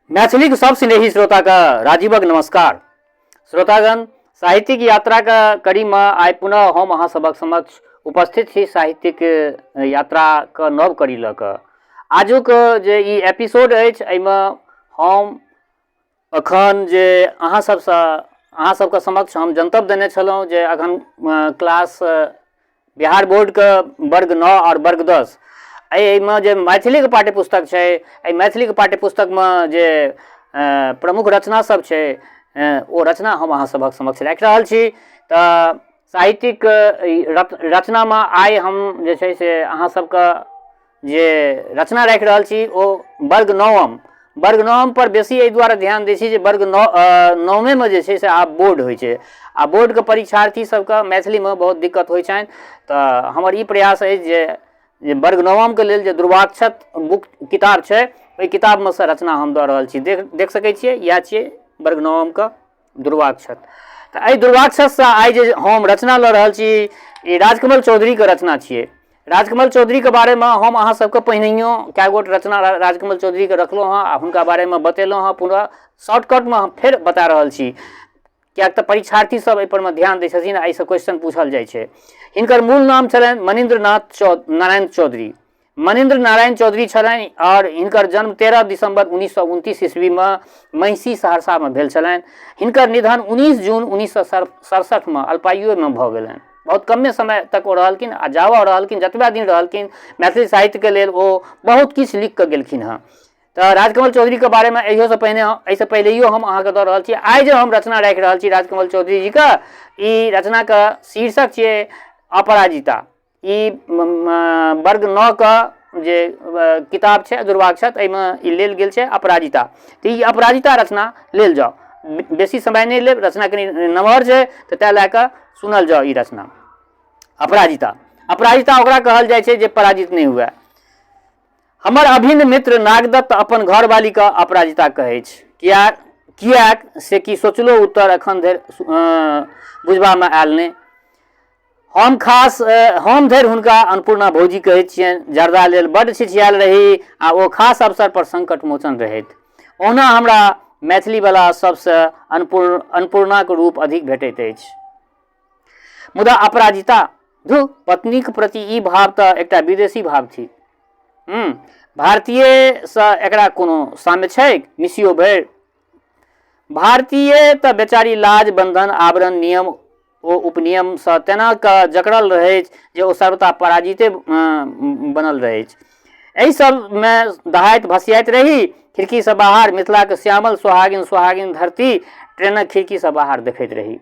मैथिलीक सब स्नेही श्रोताके राजीवक नमस्कार। श्रोतागण, साहित्यिक यात्राके कड़ीमे आइ पुनः हम अहाँ सभक समक्ष उपस्थित छी साहित्यिक यात्राके नव कड़ी लऽ कऽ। आजुक जे ई एपिसोड अछि एहिमे हम एखन जे अहाँ सबसँ अहाँ सबके समक्ष हम जनतब देने छलहुँ जे एखन क्लास बिहार बोर्डके वर्ग 9 आओर वर्ग 10 एहिमे जे मैथिलीके पाठ्य पुस्तक छै, एहि मैथिलीके पाठ्य पुस्तकमे जे प्रमुख रचना सब छै ओ रचना हम अहाँ सभक समक्ष राखि रहल छी। तऽ साहित्यिक रचनामे आइ हम जे छै से अहाँ सबके जे रचना राखि रहल छी ओ वर्ग नवम। वर्ग नवम पर बेसी एहि दुआरे ध्यान दै छी जे वर्ग नौ नवमेमे जे छै से आब बोर्ड होइ छै आ बोर्डके परीक्षार्थी सबके मैथिलीमे बहुत दिक्कत होइ छनि। तऽ हमर ई प्रयास अछि जे जे वर्ग नवमके लेल जे दुर्वाक्षत बुक किताब छै ओहि किताबमे सँ रचना हम दऽ रहल छी। देख देख सकै छियै, इएह छियै वर्ग नवमके दुर्वाक्षत। तऽ एहि दुर्वाक्षतसँ आइ जे हम रचना लऽ रहल छी ई राजकमल चौधरीके रचना छियै। राजकमल चौधरीके बारेमे हम अहाँ सबके पहिनहियो कए गोट रचना राजकमल चौधरीके रखलहुँ हँ आ हुनका बारेमे बतेलहुँ हँ। पूरा शॉर्टकटमे हम फेर बता रहल छी किएक तऽ परीक्षार्थी सब एहिपर मे ध्यान दै छथिन आ एहिसँ क्वेश्चन पूछल जाइ छै। हिनकर मूल नाम छलनि मणीन्द्र नाथ नारायण चौधरी। मणीन्द्र नारायण चौधरी छलनि आओर हिनकर जन्म 13 दिसम्बर 1929 ईस्वीमे महिषी सहरसामे भेल छलनि। हिनकर निधन 19 जून 1967मे अल्पायुएमे भऽ गेलनि। बहुत कमे समय तक ओ रहलखिन आ जाबऽ रहलखिन जतबा दिन रहलखिन मैथिली साहित्यके लेल ओ बहुत किछु लिख कऽ गेलखिन हँ। तऽ राजकमल चौधरीके बारेमे एहियोसँ पहिने एहिसँ पहिलैयो हम अहाँके दऽ रहल छी। आइ जे हम रचना राखि रहल छी राजकमल चौधरी जीके, ई रचनाके शीर्षक छियै अपराजिता। ई वर्ग 9 के जे किताब छै दुर्वाक्षत, एहिमे ई लेल गेल छै अपराजिता। तऽ ई अपराजिता रचना लेल जाउ, बेसी समय नहि लेब, रचना कनि नमहर छै तऽ ताहि लए कऽ सुनल जाउ ई रचना अपराजिता। अपराजिता ओकरा कहल जाइ छै जे पराजित नहि हुए। हमर अभिन्न मित्र नागदत्त अपन घरवालीके अपराजिता कहै छै। किएक किएक से की सोचलो उत्तर एखन धरि बुझबामे आयल नहि। हम खास हम धरि हुनका अन्नपूर्णा भौजी कहै छियनि। जर्दा लेल बड्ड छिछियायल रही आ ओ खास अवसर पर संकट मोचन रहथि। ओहुना हमरा मैथिलीवला सबसँ अन्नपूर्णाक रूप अधिक भेटैत अछि। मुदा अपराजिता, धू, पत्नीक प्रति ई भाव तऽ एकटा विदेशी भाव थिक। भारतीयसँ एकरा कोनो साम्य छैक? मिसियो भरि। भारतीय तऽ बेचारी लाज बंधन आवरण नियम ओ उपनियमसँ तेना कऽ जकड़ल रहैछ जे ओ सर्वथा पराजिते बनल रहैछ। एहि सबमे दहाइत भसियाइत रही। खिड़कीसँ बाहर मिथिलाक श्यामल सोहागिन सोहागिन धरती ट्रेनक खिड़कीसँ बाहर देखैत रही।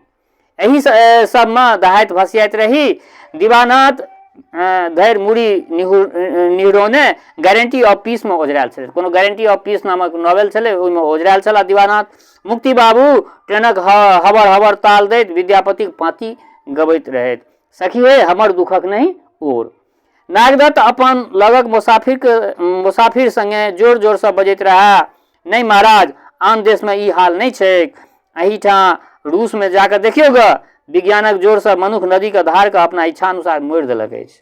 एहि सबमे दहाइत भसियाइत रही। दिवानाथ धरि मुड़ी निहुरौने गारंटी ऑफ पीसमे ओझरायल छलै। कोनो गारंटी ऑफ पीस नामक नॉवेल छलै, ओहिमे ओझरायल छलाह दिवानाथ। मुक्ति बाबू ट्रेनक हबर हबर ताल दैत विद्यापतिक पाँति गबैत रहथि, सखी हे हमर दुखक नहि ओर। नागदत्त अपन लगक मुसाफिर संगे जोर जोरसँ बजैत रहए, नहि महाराज, आन देशमे ई हाल नहि छैक। एहिठाम रूसमे जाकऽ देखियौ ग, विज्ञानक जोरसँ मनुख नदीके धारके अपना इच्छानुसार मोड़ि देलक अछि।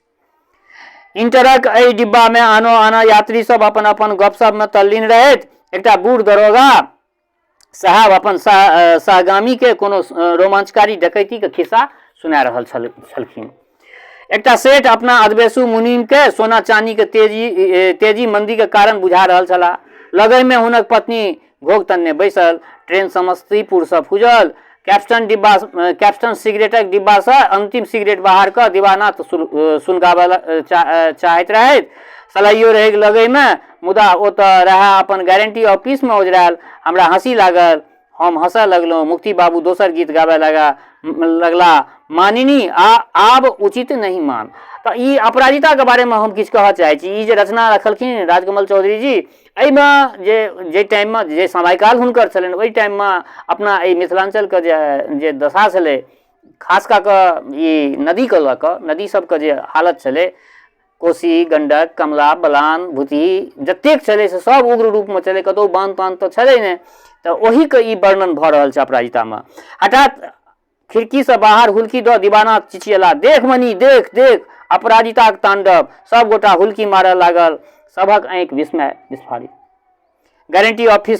इंटरक एहि डिब्बामे आनो आना यात्री सब अपन अपन गपशपमे तल्लीन रहथि। एकटा बूढ़ दरोगा साहब अपन सहगामीके कोनो रोमांचकारी डकैतीके खिस्सा सुना रहल छलखिन। एकटा सेठ अपना अधबेसू मुनीमके सोना चानीके तेजी तेजी मंदीके कारण बुझा रहल छलाह। लगैमे हुनक पत्नी घोघ तनने बैसल। ट्रेन समस्तीपुरसँ फूजल। कैप्टन सिगरेटक डिब्बासँ अंतिम सिगरेट बाहर कऽ दिवानाथ सुनगाबऽ चाहैत रहथि। सलाइयो रहै लगैमे, मुदा ओ तऽ रहए अपन गारंटी ऑफिसमे ओझरायल। हमरा हँसी लागल। हम हँसऽ लगलहुँ। मुक्ति बाबू दोसर गीत गाबय लगलाह, मानिनी आब उचित नहि मान। तऽ ई अपराजिताके बारेमे हम किछु कहऽ चाहै छी। ई जे रचना रखलखिन राजकमल चौधरी जी, एहिमे जे जाहि टाइममे जे समयकाल हुनकर छलनि ओहि टाइममे अपना एहि मिथिलाञ्चलके जे जे दशा छलै, खास कऽ कऽ ई नदीके लऽ कऽ नदी सबके जे हालत छलै, कोसी गण्डक कमला बलान भुतही जतेक छलै से सब उग्र रूपमे छलै, कतहु बान्ह तान्ह तऽ छलै नहि, तऽ ओहिके ई वर्णन भऽ रहल छै अपराजितामे। हठात खिड़कीसँ बाहर हुलकी दऽ दीवाना चिचियला, देख मनी देख देख अपराजिताक तांडव। सब गोटा हुलकी मारऽ लागल। सभक आँखि विस्मय विस्फारित। गारंटी ऑफिस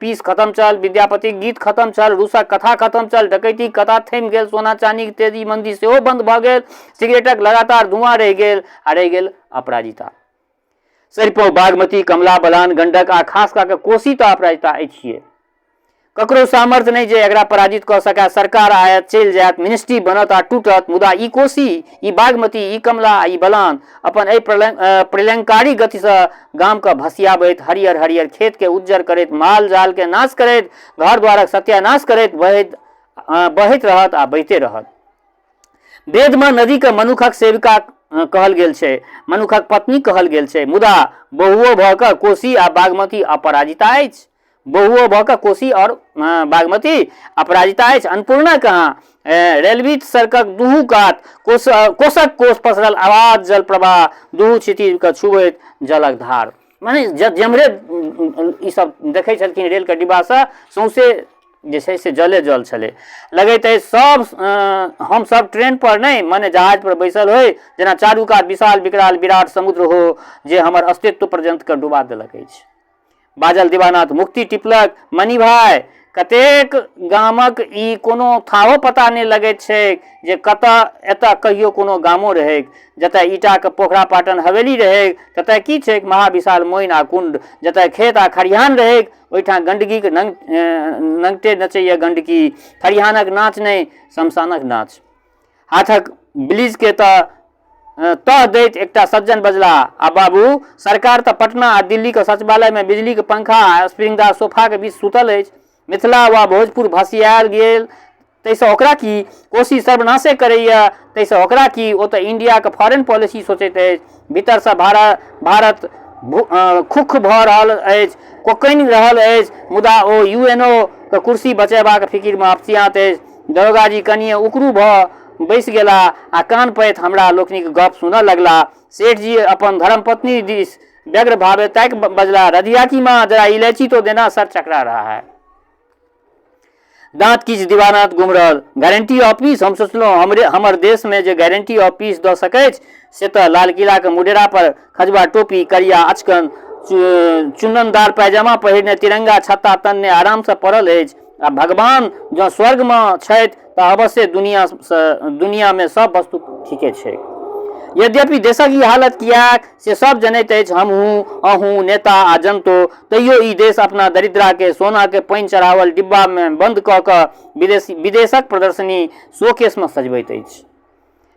पीस खत्म छल, विद्यापतिक गीत खत्म छल, रूसक कथा खत्म छल, डकैतीक कथा थमि गेल, सोना चानीक तेजी मंदी सेहो बंद भऽ गेल, सिगरेटक लगातार धुआं रहि गेल आ रहि गेल अपराजिता। सरिपहुँ बागमती, कमला बलान, गंडक आ खास कऽ कऽ कोसी तऽ अपराजिता अछिए। ककरो सामर्थ्य नहि जे एकरा पराजित कऽ सकए। सरकार आयत, चलि जायत, मिनिस्ट्री बनत आ टूटत, मुदा ई कोसी, ई बागमती, ई कमला आ ई बलान अपन एहि प्रलयंकारी गतिसँ गामके भसियाबैत, हरियर हरियर खेतके उज्जर करैत, माल जालके नाश करैत, घर द्वारक सत्यानाश करैत बहैत बहैत रहत आ बहिते रहत। वेदमे नदीके मनुखक सेविका कहल गेल छै, मनुखक पत्नी कहल गेल छै, मुदा बहुओ भऽ कऽ कोसी आ बागमती अपराजिता अछि। बहुओ भऽ कऽ कोसी आओर बागमती अपराजिता अछि। अन्नपूर्णा कहाँ? रेलवे सड़कक दुहू कात कोस कोसक कोस पसरल आवाज जल प्रवाह, दुहू क्षितिजके छुबैत जलक धार। माने जेम्हरे ई सब देखै छलखिन रेलके डिब्बासँ, सौंसे जे छै से जले जल छलै। लगैत अछि सब हमसब ट्रेन पर नहि मने जहाज पर बैसल होइ, जेना चारू कात विशाल विकराल विराट समुद्र हो जे हमर अस्तित्व पर्यन्तके डुबा देलक अछि। बाजल दिवानाथ मुक्ति टिपलक, मणि भाय, कतेक गामक ई कोनो थाहो पता नहि लगैत छैक जे कतऽ एतऽ कहियो कोनो गामो रहैक। जतय ईटाक पोखरा पाटन हवेली रहैक ततय की छैक महाविशाल मोइन आ कुंड। जतय खेत आ खरिहान रहैक ओहिठाम गंडगीक नंगटे नचैए गंडकी। खरिहानक नाच नहि, शमशानक नाच। हाथक ब्लीजके तऽ तह दैत एकटा सज्जन बजलाह, आ बाबू, सरकार तऽ पटना आ दिल्लीक सचिवालयमे बिजलीक पंखा आ स्प्रिंगदार सोफाक बीच सुतल अछि। मिथिला वा भोजपुर भसियायल गेल ताहिसँ ओकरा की? कोसी सर्वनाशे करैए ताहिसँ ओकरा की? ओ तऽ इंडियाक फॉरेन पॉलिसी सोचैत अछि। भीतरसँ भारत खुख भऽ रहल अछि, कोकनि रहल अछि, मुदा ओ यू एन ओ क कुर्सी बचेबाक फिकिरमे अपसियाँत अछि। दरोगाजी कनिये उकड़ू भऽ बैसि गेलाह आ कान पाथि हमरा लोकनिक गप्प सुनऽ लगलाह। सेठजी अपन धर्मपत्नी दिस व्यग्र भावे ताकि बजलाह, रधिया की माँ, जरा इलायची तो देना, सर चकरा रहा है। दाँत किछु दिवानाथ गुमरल। गारंटी ऑफिस, हम सोचलहुँ, हमरे हमर देशमे जे गारंटी ऑफिस दऽ सकैछ से तऽ लाल किलाके मुडेरा पर खजुआ टोपी, करिया अचकन, चुन्ननदार पायजामा पहिरने तिरंगा छत्ता तनने आरामसँ पड़ल अछि आ भगवान जँ स्वर्गमे छथि तऽ अवश्ये दुनियासँ दुनियामे सब वस्तु ठीके छै। यद्यपि देशक ई हालत किएक से सब जनैत अछि, हमहूँ, अहूँ, नेता आ जनतो, तैयो ई देश अपना दरिद्राके सोनाके पानि चढ़ाओल डिब्बामे बन्द कऽ कऽ विदेशक प्रदर्शनी शोकेशमे सजबैत अछि।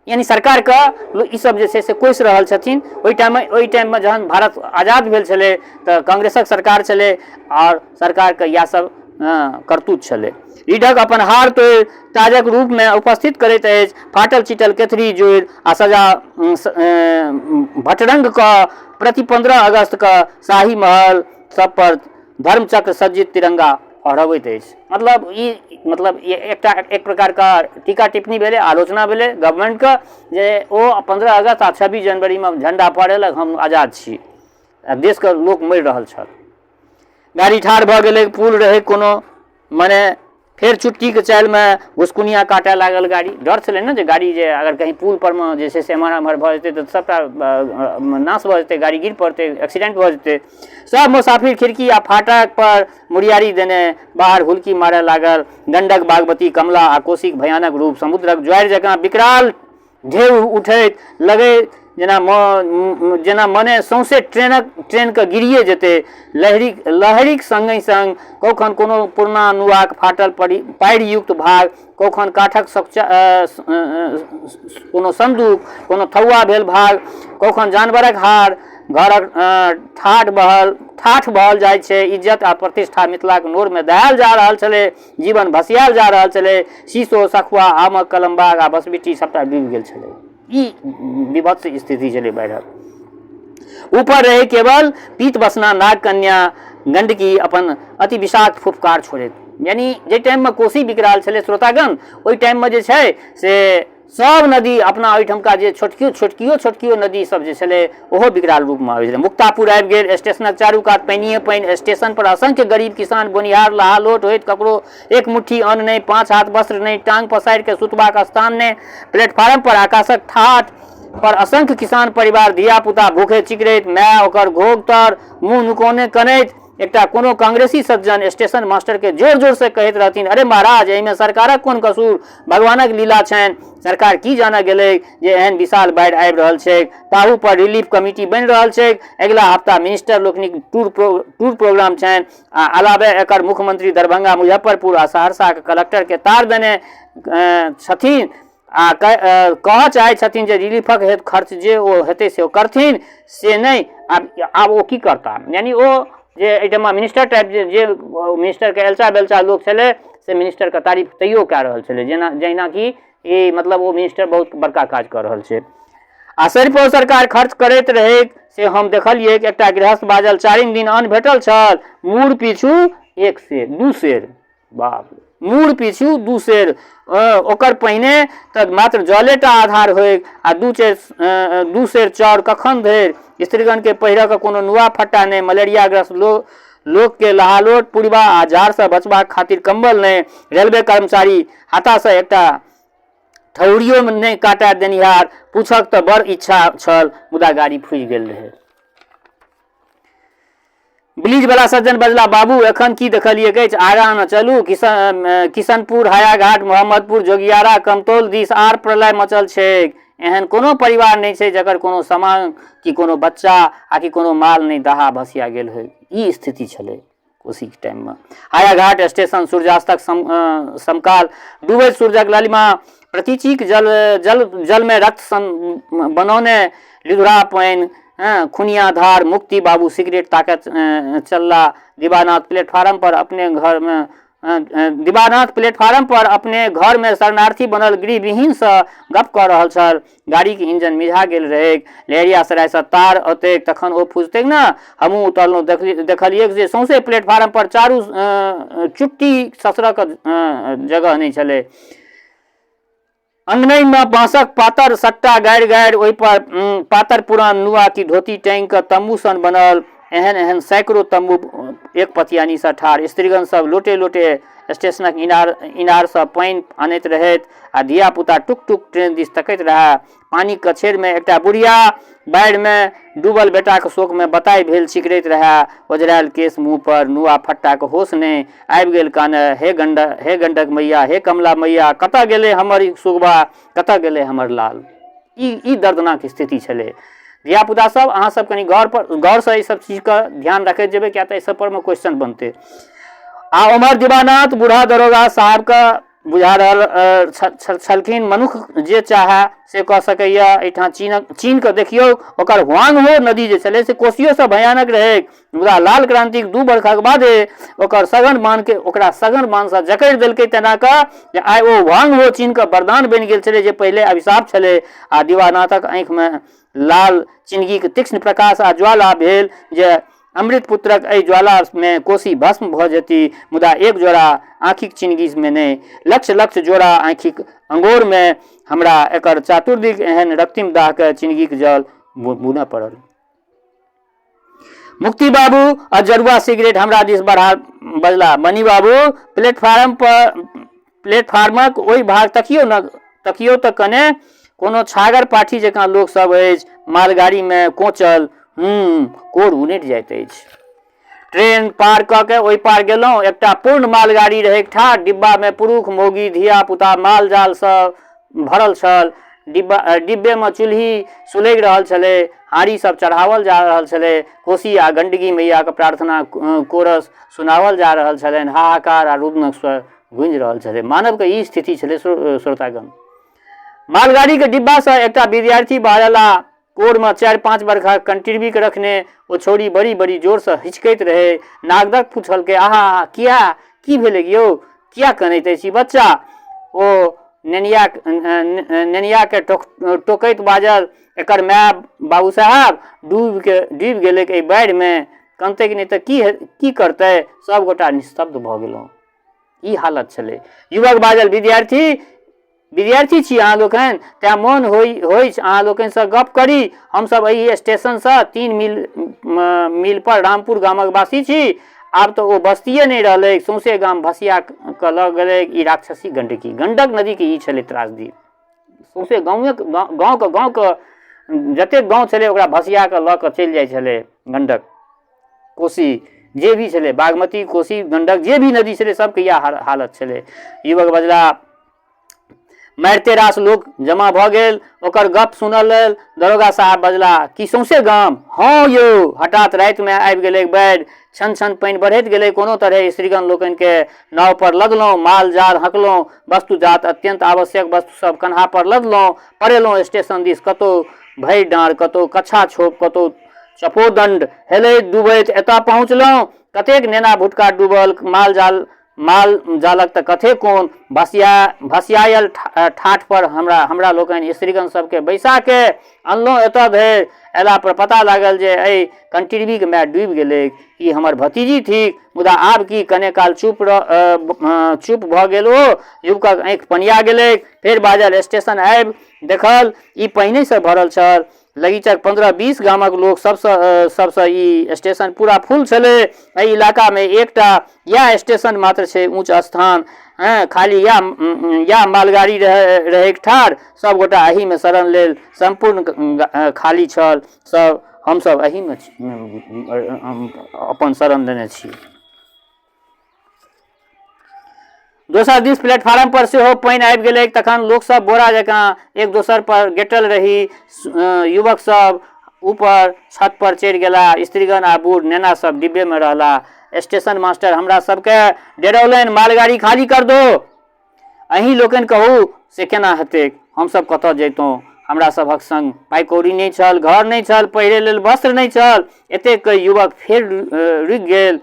यानी सरकारके ई सब जे छै से कोसि रहल छथिन। ओहि टाइममे जहन भारत आजाद भेल छलै तऽ कांग्रेसक सरकार छलै आओर सरकारके इएह सब करतूत छलै। रीढ़क अपन हार तोड़ि ताजक रूपमे उपस्थित करैत अछि। फाटल चिटल केथरी जोड़ि आ सजा भटरंग कऽ प्रति 15 अगस्तके शाही महल सब पर धर्मचक्र सज्जित तिरंगा फहरबैत अछि। मतलब ई मतलब एकटा एक प्रकारके टीका टिप्पणी भेलै, आलोचना भेलै गवर्नमेन्टके जे ओ 15 अगस्त आ 26 जनवरीमे झण्डा फहरेलक, हम आजाद छी, आ देशके लोक मरि रहल छल। गाड़ी ठाढ़ भऽ गेलै, पुल रहै कोनो, मने फेर चुटकीके चालिमे घुसकुनिया काटऽ लागल गाड़ी। डर छलै ने जे गाड़ी जे अगर कहीं पुल परमे जे छै से एम्हर एम्हर भऽ जेतै तऽ सबटा नाश भऽ जेतै, गाड़ी गिर पड़तै, एक्सीडेंट भऽ जेतै। सब मोसाफिर खिड़की आ फाटक पर मुड़ियारी देने बाहर हुलकी मारय लागल। गंडक, बागमती, कमला आ कोसीक भयानक रूप समुद्रक ज्वारि जकाँ विकराल ढेउ उठैत, लगै जेना मने सौंसे ट्रेनके गिरिए जेतै। लहरिक सङ्गहि सङ्ग कौखन कोनो पुरना नुआक फाटल पाड़ियुक्त भाग, कौखन काठक कोनो सन्दूक, कोनो थौआ भेल भाग, कौखन जानवरक हाड़, घरक ठाठ बहल जाइ छै। इज्जत आ प्रतिष्ठा मिथिलाक नोरमे दहायल जा रहल छलै, जीवन भसियायल जा रहल छलै। शीशो, सखुआ, आमक कलम बाग आ बसबिट्टी सबटा डूबि गेल छलै। ई विभत्स स्थिति छलै बाढ़िक। ऊपर रहै केवल पीत बसना नाग कन्या गंडकी अपन अति विषाक्त फुफकार छोड़ैत। यानी जाहि टाइममे कोसी बिकराल छलै श्रोतागण, ओहि टाइममे जे छै से सब नदी अपना ओहिठमका जे छोटकियो छोटकियो छोटकियो नदी सब जे छलै ओहो विकराल रूपमे आबि छलै। मुक्तापुर आबि गेल, स्टेशनक चारू कात पानिए पानि। स्टेशन पर असंख्य गरीब किसान बोनिहार लहालोट होइत, ककरो एक मुट्ठी अन्न नहि, 5 हाथ वस्त्र नहि, टांग पसारि के सुतबाक स्थान नहि। प्लेटफार्म पर आकाशक ठाठ पर असंख्य किसान परिवार, धिया पुता भूखे चिकरैत, माय ओकर घोघ तर मुँह नुकौने कनैत। एकटा कोनो कांग्रेसी सज्जन स्टेशन मास्टरके जोर जोरसँ कहैत रहथिन, अरे महाराज, एहिमे सरकारक कोन कसूर, भगवानक लीला छनि। सरकार की जानऽ गेलै जे एहन विशाल बाढ़ि आबि रहल छैक। ताहू पर रिलीफ कमिटी बनि रहल छैक। अगिला हफ्ता मिनिस्टर लोकनिक टूर प्रोग्राम छनि आ अलावे एकर मुख्यमंत्री दरभंगा, मुजफ्फरपुर आ सहरसाक कलेक्टरके तार देने छथिन आ कहऽ चाहै छथिन जे रिलीफक हेतु खर्च जे ओ हेतै से ओ करथिन, से नहि। आब ओ की करता? यानी ओ जे एहिठमा मिनिस्टर टाइप जे मिनिस्टरके एलचा बेलचा लोक छलै से मिनिस्टरके तारीफ तैयो कए रहल छलै, जेना जहिना कि ई मतलब ओ मिनिस्टर बहुत बड़का काज कऽ रहल छै। आ सरिपो सरकार खर्च करैत रहैक से हम देखलियैक। एकटा गृहस्थ बाजल, चारिम दिन अन्न भेटल छल, मूड़ पीछू एक सेर दू सेर। बाप, मूड़ पीछू दू सेर। ओकर पहिने तऽ मात्र जलेटा आधार होइक आ 2 सेर चाउर कखन धरि? स्त्रीगणके पहिरऽ कोनो नुआ फट्टा नहि, मलेरियाग्रस्त लोकके लहालोट, पुरबा आ जाड़सँ बचबाक खातिर कम्बल नहि, रेलवे कर्मचारी हाथासँ एकटा ठहुरियो नहि काटय देनिहार। पूछक तऽ बड़ इच्छा छल, मुदा गाड़ी फुजि गेल रहै। ब्लीज वाला सज्जन बजला, बाबू, एखन की देखलियैक अछि? आगाँ ने चलू। किशनपुर, हायाघाट, मोहम्मदपुर, जोगियारा, कमतौल दिस आर प्रलय मचल छैक। एहन कोनो परिवार नहि छै जकर कोनो सामान कि कोनो बच्चा आ कि कोनो माल नहि दहा भसिया गेल होय। ई स्थिति छलै कोसीके टाइममे। हायाघाट स्टेशन सूर्यास्तक समकाल डूबैत सूर्यक ललिमा प्रतीचीक जल जल जलमे रक्त सन बनौने लिधुरा पानि, खुनिया धार। मुक्ति बाबू सिगरेट ताकत चलला। दिवानाथ प्लेटफार्म पर अपने घरमे शरणार्थी बनल गृहविहीनसँ गप कऽ रहल छल। गाड़ीके इंजन मिझा गेल रहैक। लहेरियासरायसँ तार औतैक तखन ओ फुजतैक ने। हमहूँ उतरलहुँ। देखलियैक जे सौंसे प्लेटफार्म पर चारू चुट्टी ससरऽके जगह नहि छलै। अंगनैमे बाँसक पातर सट्टा गाड़ि गाड़ि ओहिपर पातर पुरान नुआ कि धोती टाँगि कऽ तम्बू सन बनल। एहन एहन सैकड़ो तम्बू एक पतियानीसँ ठाढ़। स्त्रीगण सभ लोटे लोटे स्टेशनक इनारसँ पानि अनैत रहथि आ धिया-पुता टुक टुक ट्रेन दिस तकैत रहए। पानिक कछेरमे एकटा बुढ़िया बाढ़िमे डूबल बेटाक शोकमे बताहि भेल चिकरैत रहए। ओझरायल केश मुँह पर, नुआ फट्टाक होश नहि आबि गेल। कानय, हे गंडक, हे गंडक मैया, हे कमला मैया, कतऽ गेलै हमर सुगबा, कतऽ गेलै हमर लाल? ई दर्दनाक स्थिति छलै। धियापुता सब, अहाँ सब कनि गौरसँ एहि सब चीजके ध्यान रखैत जेबै, किया तऽ एहि सब परमे क्वेश्चन बनतै। आ ओम्हर दिवानाथ बूढ़ा दरोगा साहबके बुझा रहल छलखिन, मनुख जे चाहए से कऽ सकैए। एहिठाम चीनके देखियौ, ओकर ह्वांग हो नदी जे छलै से कोसियोसँ भयानक रहै, मुदा लाल क्रान्तिक 2 बरखक बादे ओकर सघन बान्हके ओकरा सघन बान्हसँ जकड़ि देलकै तेना कऽ जे आइ ओ ह्वांग हो चीनके वरदान बनि गेल छलै, जे पहिले अभिशाप छलै। आ दिवानाथक आँखिमे लाल चिनगीके तीक्ष्ण प्रकाश आ ज्वाला भेल जे अमृत पुत्रक एहि ज्वालामे कोसी भस्म भऽ जेती, मुदा एक जोड़ा आँखिक चिनगीमे नहि, लक्ष लक्ष जोड़ा आँखिक अंगोरमे हमरा एकर चातुर्दिक एहन रक्तिम दाहके चिनगीक जल बुनऽ पड़ल। मुक्ति बाबू अजरुआ सिगरेट हमरा दिस बढ़ा बजला, मणि बाबू, प्लेटफार्मक ओहि भाग तकियौ ने, तकियौ तऽ कने कोनो छागर पाठी जकाँ लोक सब अछि मालगाड़ीमे कोचल। कोर उनटि जाइत अछि। ट्रेन पार कऽ के ओहि पार गेलहुँ। एकटा पूर्ण मालगाड़ी रहै ठाढ़। डिब्बामे पुरुष, मौगी, धिया पुता, माल जाल सब भरल छल। डिब्बेमे चूल्ही सुलगि रहल छलै, हाँड़ी सब चढ़ाओल जा रहल छलै, कोसी आ गण्डकी मैयाके प्रार्थना कोरस सुनाओल जा रहल छलनि, हाहाकार आ रुदनक स्वर गूँजि रहल छलै। मानवके ई स्थिति छलै श्रोतागण। मालगाड़ीके डिब्बासँ एकटा विद्यार्थी बहरेला। कोरमे 4-5 बरखक कंटिरबीके रखने ओ छौड़ी बड़ी बड़ी जोरसँ हिचकैत रहै। नागदत्त पुछलकै, आहा, किया, की भेलै यौ? किया कनैत अछि ई बच्चा? ओ नेनियाके टोकैत बाजल, एकर माय बाबू साहब डूबि गेलैक एहि बाढ़िमे। कनतैक नहि तऽ की करतै? सभगोटा निस्तब्ध भऽ गेलहुँ। ई हालत छलै। युवक बाजल, विद्यार्थी छी अहाँ लोकनि, तेँ मोन होइछ अहाँ लोकनिसँ गप करी। हमसभ एहि स्टेशनसँ 3 मील पर रामपुर गामक वासी छी। आब तऽ ओ बस्तिए नहि रहलैक, सौंसे गाम भसिया कऽ लऽ गेलैक ई राक्षसी गण्डकी। गण्डक नदीके ई छलै त्रासदी। सौंसे गाँवके जतेक गाँव छलै ओकरा भसिया कऽ लऽ कऽ चलि जाइ छलै गण्डक कोसी। जे भी छलै, बागमती, कोसी, गण्डक, जे भी नदी छलै, सबके इएह हालत छलै। युवक बजला, मारिते रास लोक जमा भऽ गेल ओकर गप सुनऽ लेल। दरोगा साहब बजला, की सौंसे गाम? हँ यौ। हठात रातिमे आबि गेलै बाढ़ि। छन छन पानि बढ़ैत गेलै। कोनो तरहे स्त्रीगण लोकनिके नाव पर लदलहुँ, माल जाल हँकलहुँ, वस्तु जात, अत्यंत आवश्यक वस्तु सब कन्हा पर लदलहुँ, पड़ेलहुँ स्टेशन दिस। कतहु भरि डाँड़, कतहु कच्छा छोप, कतहु चपोदण्ड, हेलैत डूबैत एतऽ पहुँचलहुँ। कतेक नेना भुटका डूबल, माल जाल, माल जालक तऽ कथे कोन। भसियायल ठाठ पर हमरा लोकनि स्त्रीगण सबके बैसाके अनलहुँ एतऽ धरि। अयला पर पता लागल जे एहि कंटिरबीके माय डूबि गेलैक। ई हमर भतीजी थिक। मुदा आब की? कने काल चुप भऽ गेल ओ। युवकक आँखि पनिया गेलैक। फेर बाजल, स्टेशन आबि देखल, ई पहिनहिसँ भरल छल। लगीचक 15-20 गामक लोक सबसँ ई स्टेशन पूरा फुल छलै। एहि इलाकामे एकटा इएह स्टेशन मात्र छै, ऊँच स्थान। खाली इएह मालगाड़ी रहैक ठाढ़। सभगोटा एहीमे शरण लेल। सम्पूर्ण खाली छल सब। हमसभ एहीमे अपन शरण लेने छी। दोसर दिस प्लेटफार्म पर सेहो पानि आबि गेलैक। तखन लोकसभ बोरा जकाँ एक दोसर पर गेटल रही। युवक सब ऊपर छत पर चढ़ि गेला। स्त्रीगण आ बूढ़ नेना सब डिब्बे मे रहला। स्टेशन मास्टर हमरा सबके डेरौलनि, मालगाड़ी खाली कर दो। अहीं लोकनि कहू से केना हेतैक? हमसभ कतऽ जैतहुँ? हमरा सभक संग पाइ कौड़ी नहि छल, घर नहि छल, पहिरे लेल वस्त्र नहि छल। एतेक कहि युवक फेर रुकि गेल।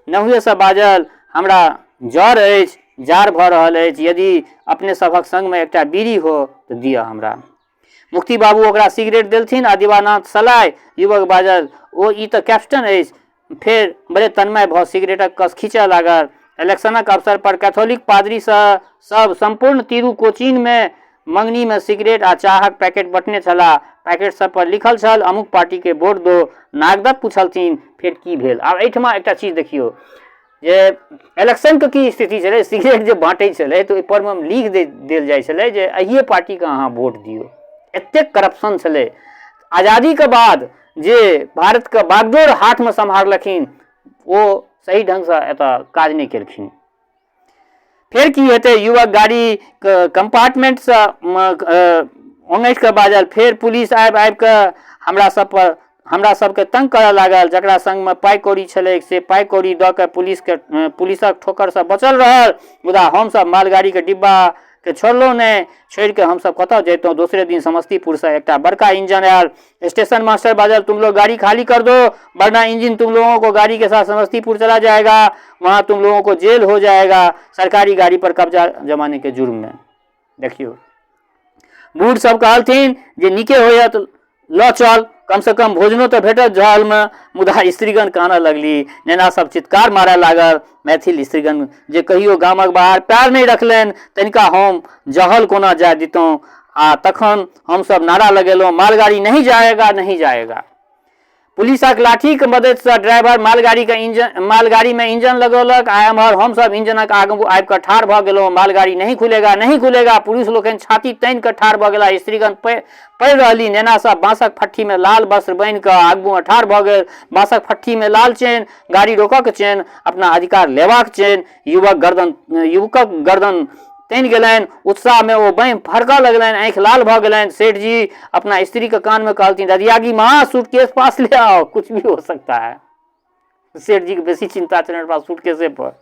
नहुएसँ बाजल, हमरा जर अछि, जाड़ भऽ रहल अछि। यदि अपने सभक संगमे एकटा बीड़ी हो तऽ दिअ हमरा। मुक्ति बाबू ओकरा सिगरेट देलथिन आ दीवानाथ सलाइ। युवक बाजल, ओ ई तऽ कैप्टन अछि। फेर बड़े तन्मय भऽ सिगरेटक कस खींचऽ लागल। इलेक्शनक अवसर पर कैथोलिक पादरी सब सम्पूर्ण तिरु कोचीनमे मंगनीमे सिगरेट आ चाहक पैकेट बँटने छलाह। पैकेट सब पर लिखल छल, अमुक पार्टी के वोट दो। नागदत्त पुछलथिन, फेर की भेल? आब एहिठमा एकटा चीज देखियौ जे इलेक्शनके की स्थिति छलै। सिगरेट जे बाँटै छलै तऽ ओहिपर मे लिख देल जाइ छलै जे एहिए पार्टीके अहाँ वोट दियौ। एतेक करप्शन छलै। आजादीके बाद जे भारतके बागडोर हाथमे सम्हारलखिन, ओ सही ढङ्गसँ एतऽ काज नहि केलखिन। फेर की हेतै? युवक गाड़ीके कम्पार्टमेन्टसँ ओङठि कऽ बाजल, फेर पुलिस आबि आबि कऽ हमरा सब पर, हमरा सबके तंग करऽ लागल। जकरा संगमे पाइ कौड़ी छलै से पाइ कौड़ी दऽ कऽ पुलिसक ठोकरसँ बचल रहल। मुदा हमसभ मालगाड़ीके डिब्बाके छोड़लहुँ नहि। छोड़ि कऽ हमसभ कतऽ जैतहुँ? दोसरे दिन समस्तीपुरसँ एकटा बड़का इंजन आयल। स्टेशन मास्टर बाजल, तुम लोग गाड़ी खाली कर दो, वरना इंजन तुम लोगों को गाड़ी के साथ समस्तीपुर चला जाएगा। वहाँ तुम लोगों को जेल हो जाएगा, सरकारी गाड़ी पर कब्जा जमाने के जुर्म में। देखियौ, बूढ़ सब कहलथिन जे नीके होयत, लऽ चल, कमसँ कम भोजनो तऽ भेटत जहलमे। मुदा स्त्रीगण कानऽ लगली, नेना सब चित्कार मारऽ लागल। मैथिल स्त्रीगण जे कहियो गामक बाहर पैर नहि रखलनि, तनिका हम जहल कोना जाय दितहुँ? आ तखन हमसभ नारा लगेलहुँ, मालगाड़ी नहीं जाएगा, नहीं जाएगा। पुलिसक लाठीके मदतिसँ ड्राइवर मालगाड़ीके इंजन, मालगाड़ीमे इंजन लगौलक आ एम्हर हमसभ इंजनक आगू आबि कऽ ठाढ़ भऽ गेलहुँ। मालगाड़ी नहीं खुलेगा, नहीं खुलेगा। पुरुष लोकनि छाती तानि कऽ ठाढ़ भऽ गेला। स्त्रीगण पड़ि रहली। नेना सब बाँसक फट्ठीमे लाल वस्त्र बान्हि कऽ आगूमे ठाढ़ भऽ गेल। बाँसक फट्ठीमे लाल चेन, गाड़ी रोकऽके चेन, अपना अधिकार लेबाक चेन। युवकक गर्दन तानि गेलनि। उत्साहमे ओ बाँहि फड़कऽ लगलनि, आँखि लाल भऽ गेलनि। सेठ जी अपना स्त्रीके कानमे कहलथिन, रधियागी माँ, सूटकेस पास ले आओ, कुछ भी हो सकता है। सेठ जी के बेसी चिंता छलनि ओकरा सूटकेसे पर।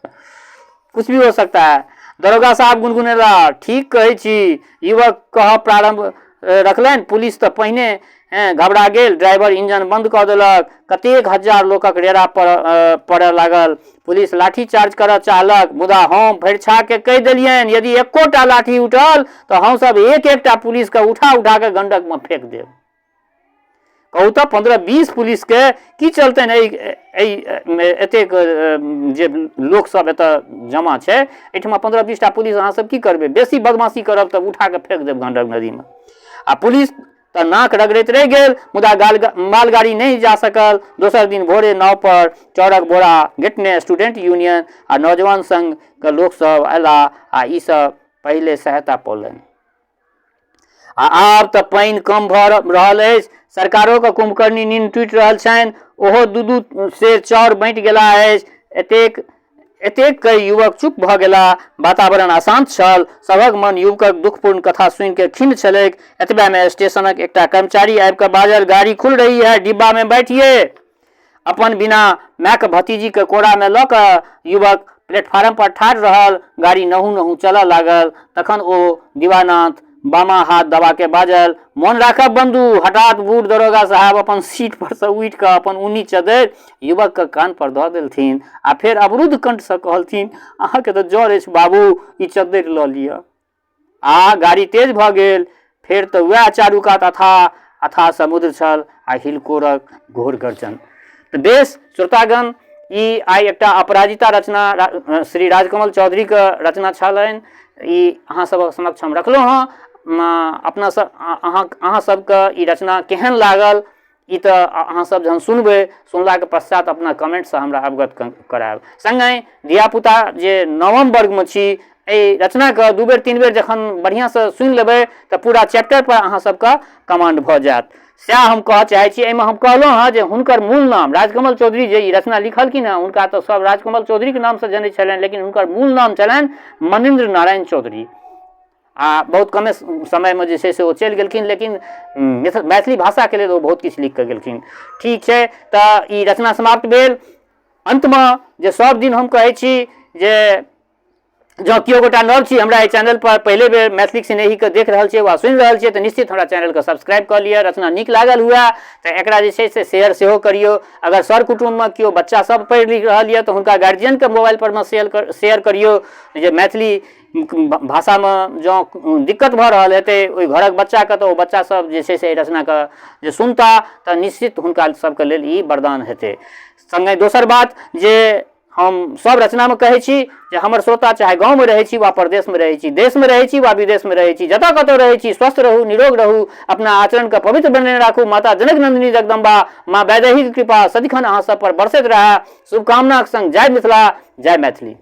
कुछ भी हो सकता है। दरोगा साहब गुनगुनेला, ठीक कहै छी। युवक कहब प्रारंभ रखलनि, पुलिस तऽ पहिने घबरा गेल। ड्राइवर इंजन बंद कऽ देलक। कतेक हजार लोकक रेड़ा पड़य लागल। पुलिस लाठी चार्ज करऽ चाहलक, मुदा हम फरिछा के कहि देलियनि, यदि एकोटा लाठी उठल तऽ हमसभ एक एकटा पुलिसके उठा उठा कऽ गंडकमे फेंक देब। कहू तऽ 15-20 पुलिसके की चलतनि? एहि एहि एतेक जे लोकसभ एतऽ जमा छै, एहिठमा 15-20टा पुलिस अहाँ सब की करबै? बेसी बदमाशी करब तऽ उठा कऽ फेंक देब गंडक नदीमे। आ पुलिस तऽ नाक रगड़ैत रहि गेल, मुदा मालगाड़ी नहि जा सकल। दोसर दिन भोरे नाव पर चाउरक बोरा गेटने स्टूडेंट यूनियन आ नौजवान संघके लोकसभ अयलाह आ ई सब पहिले सहायता पौलनि। आ आब तऽ पानि कम भऽ रहल अछि। सरकारोके कुंभकर्णी नींद टूटि रहल छनि। ओहो दू दू सेर चाउर बाँटि गेला अछि। एतेक एतेक कहि युवक चुप भऽ गेला। वातावरण अशान्त छल। सभक मन युवकक दुखपूर्ण कथा सुनि कऽ खिन्न छलैक। एतबेमे स्टेशनक एकटा कर्मचारी आबि कऽ बाजल, गाड़ी खुल रही है, डिब्बामे बैठिए। अपन बिना मायके भतीजीके कोरामे लऽ कऽ युवक प्लेटफार्म पर ठाढ़ रहल। गाड़ी नहु नहु चलऽ लागल। तखन ओ दिवानाथ बामा हाथ दबाके बाजल, मोन राखब बन्धु। हठात बूढ़ दरोगा साहब अपन सीट पर सँ उठि कऽ अपन ऊनी चद्दरि युवकके कान पर दऽ देलथिन आ फेर अवरुद्ध कंठसँ कहलथिन, अहाँके तऽ जर अछि बाबू, ई चद्दरि लऽ लिअ। आ गाड़ी तेज भऽ गेल। फेर तऽ वएह चारू कात अथाह अथाह समुद्र छल आ हिलकोरक घोर गर्जन। तऽ बेस श्रोतागण, ई आइ एकटा अपराजिता रचना श्री राजकमल चौधरीके रचना छलनि, ई अहाँ सबक समक्ष हम रखलहुँ हँ। अपना सब अहाँ अहाँ सबके ई रचना केहन लागल, ई तऽ अहाँ सब जहन सुनबै, सुनलाके पश्चात अपना कमेंटसँ हमरा अवगत करायब। सङ्गहि धियापुता जे नवम वर्गमे छी, एहि रचनाके 2 बेर 3 बेर जखन बढ़िआँसँ सुनि लेबै तऽ पूरा चैप्टरपर अहाँ सबके कमांड भऽ जायत, सएह हम कहऽ चाहै छी। एहिमे हम कहलहुँ हँ जे हुनकर मूल नाम राजकमल चौधरी, जे ई रचना लिखलखिन हँ, हुनका तऽ सब राजकमल चौधरीके नामसँ जनै छलनि, लेकिन हुनकर मूल नाम छलनि मणीन्द्र नारायण चौधरी। आ बहुत कमे समयमे जे छै से ओ चलि गेलखिन, लेकिन मैथिली भाषाके लेल ओ बहुत किछु लिख कऽ गेलखिन। ठीक छै, तऽ ई रचना समाप्त भेल। अन्तमे जे सब दिन हम कहै छी जे जँ केओ गोटा नव छी हमरा एहि चैनल पर, पहिले बेर मैथिलीक स्नेहीके देख रहल छियै वा सुनि रहल छियै, तऽ निश्चित हमरा चैनलके सब्सक्राइब कऽ लिअ। रचना नीक लागल हुए तऽ एकरा जे छै से शेयर सेहो करियौ। अगर सर कुटुम्बमे केओ बच्चा सब पढ़ि लिख रहल यऽ तऽ हुनका गार्जियनके मोबाइल परमे शेयर करियौ जे मैथिली भाषामे जँ दिक्कत भऽ रहल हेतै ओहि घरक बच्चाके, तऽ ओ बच्चा सब जे छै से एहि रचनाके जे सुनता तऽ निश्चित हुनका सबके लेल ई वरदान हेतै। सङ्गहि दोसर बात जे हम सब रचनामे कहै छी जे हमर श्रोता चाहे गाँवमे रहै छी वा परदेशमे रहै छी, देशमे रहै छी वा विदेशमे रहै छी, जतऽ कतौ रहै छी, स्वस्थ रहू, निरोग रहू, अपना आचरणके पवित्र बनेने राखू। माता जनक नन्दिनी जगदम्बा माँ वैदेहीके कृपा सदिखन अहाँ सब पर बरसैत रहए। शुभकामनाक संग जय मिथिला, जय मैथिली।